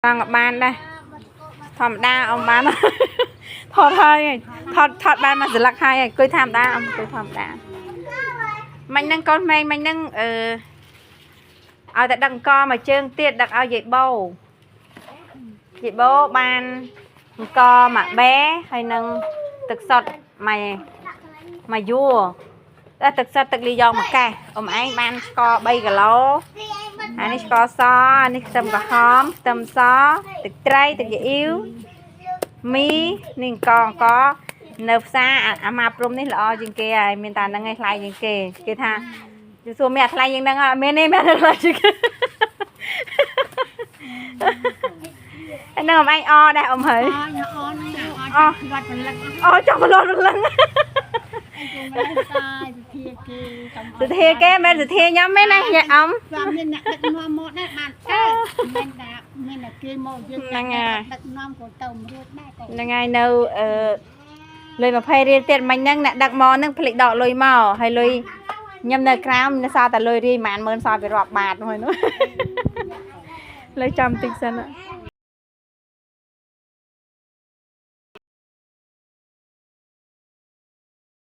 ចង់បានដែរធម្មតាអ៊ំបានថតហើយថតថតបានមួយស្លឹកហើយអង្គុយធម្មតាអ៊ំអង្គុយធម្មតាមិញហ្នឹងកូនម៉េងមិញហ្នឹងអឺឲ្យតែដឹកអង្គមួយជើងទៀតដឹកឲ្យយាយបោយាយបោបានអង្គមួយបែហើយនឹងទឹកសុទ្ធមួយមួយយួរតែទឹកសុទ្ធទឹកលីយ៉ងមួយកេះអ៊ំឯងបានស្ករ3គីឡូអានេះស្ករសអានេះខ្ទឹមក្រហមខ្ទឹមសទឹកត្រីទឹកយអ៊ីវមីនេះអង្គអង្គនៅផ្សារអាម៉ាព្រំនេះល្អជាងគេហើយមានតែហ្នឹងឯងថ្លៃជាងគេគេថាសួរមានអាថ្លៃជាងហ្នឹងអត់មានទេមានតែថ្លៃជាងគេហ្នឹងអ៊ំឯងអដែរអ៊ំហើយ អញអូនអត់វត្តពលឹក អូចង់បលត់ពលឹង អីគូមិនតាយសធាគេ សធាគេមិនសធាញ៉ាំទេណាញ៉ាំអ៊ំ បាទមានអ្នកដឹកនាំមកដែរបានកើតមិនថាមានតែគេមកយើងដឹកនាំក៏ទៅមិនរួចដែរក៏ ហ្នឹងហើយនៅអឺលុយ20រៀលទៀតមិញហ្នឹងអ្នកដឹកមកហ្នឹងភ្លេចដកលុយមកហើយលុយខ្ញុំនៅក្រោមនៅសល់តែលុយរាយប្រហែលម៉ឺនសល់ពីរាប់បាតហ្នឹងនោះលើចាំតិចសិន